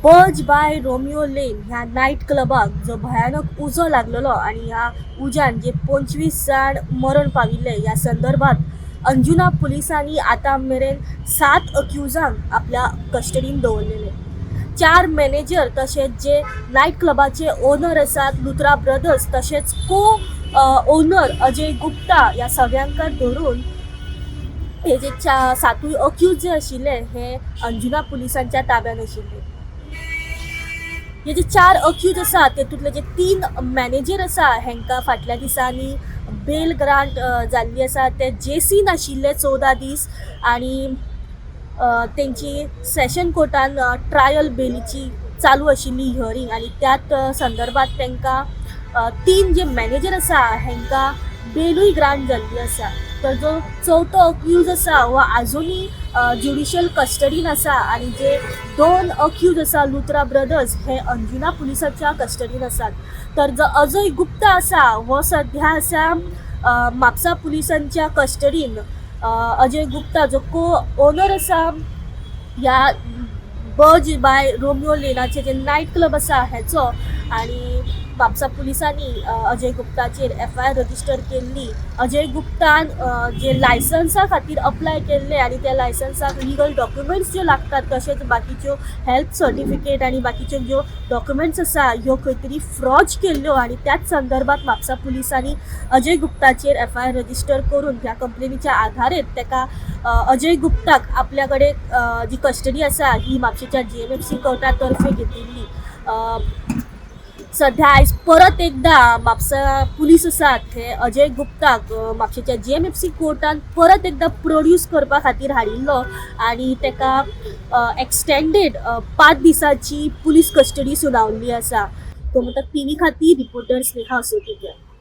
बज by Romeo Lane ह्या night क्लबाक जो भयानक उजो लागलेलो आनी ह्या उज्यान जे 25 जाण मरण पाविल्ले ह्या संदर्भात अंजुना पुलिसांनी आतां मेरेन 7 अक्युजांक आपल्या कस्टडीन दवरलेले. 4 मॅनेजर तशेंच जे नायट क्लबाचे ओनर आसात लुथरा ब्रदर्स तशेंच को ओनर अजय गुप्ता ह्या सगळ्यांक धरून हे जे 7 अक्यूज जे आशिल्ले हे अंजुना पुलिसांच्या ताब्यात आशिल्ले. हे जे 4 अक्यूज आसा तेतूंतले जे 3 मॅनेजर आसा हेंकां फाटल्या दिसांनी बेल ग्रांट जाल्ली आसा. ते जेसीन आशिल्ले 14 दीस आनी तेंची सेशन कोर्टान ट्रायल बेलीची चालू आशिल्ली हियरींग आनी त्याच संदर्भात तेंकां 3 जे मॅनेजर आसा हेंकां बेलूय ग्रांट जाल्ली आसा. तर जो चवथो अक्यूज आसा हो आजुनूय ज्युडिशियल कस्टडीन आसा आनी जे 2 अक्यूज आसा लुथरा ब्रदर्स हे अंजुना पुलिसाच्या कस्टडीन आसात. तर जो अजय गुप्ता आसा हो सध्या आसा म्हापसा पुलिसांच्या कस्टडीन. अजय गुप्ता जो को ओनर आसा ह्या बज बाय रोमियो लेनाचे जे नायट क्लब आसा हेचो आनी म्हापसा पुलिसांनी अजय गुप्ताचेर एफआयआर रजिस्टर केल्ली. अजय गुप्तान जे लायसन्सा खातीर अप्लाय केल्ले आनी त्या लायसन्साक लिगल डॉक्युमेंट्स ज्यो लागतात तशेंच बाकीच्यो हेल्थ सर्टिफिकेट आनी बाकीच्यो ज्यो डॉक्युमेंट्स आसा ह्यो खंय तरी फ्रॉज केल्ल्यो आनी त्याच संदर्भात म्हापसा पुलिसांनी अजय गुप्ताचेर एफआयआर रजिस्टर करून ह्या कंप्लेनीच्या आधारेत तेका अजय गुप्ताक आपल्या कडेन जी कस्टडी आसा ही म्हापशेच्या जीएमएफसी कोर्टा तर्फे घेतिल्ली. सध्या आयज परत एकदा म्हापसा पुलीस आसात हे अजय गुप्ताक म्हापशेच्या जीएमएफसी कोर्टान परत एकदा प्रोड्यूस करपा खातीर हाडिल्लो आनी तेका एक्सटेंडेड 5 दिसांची पुलीस कस्टडी सुनावल्ली आसा. गोमंतक टीव्ही खातीर रिपोर्टर स्नेहा असोटीकर.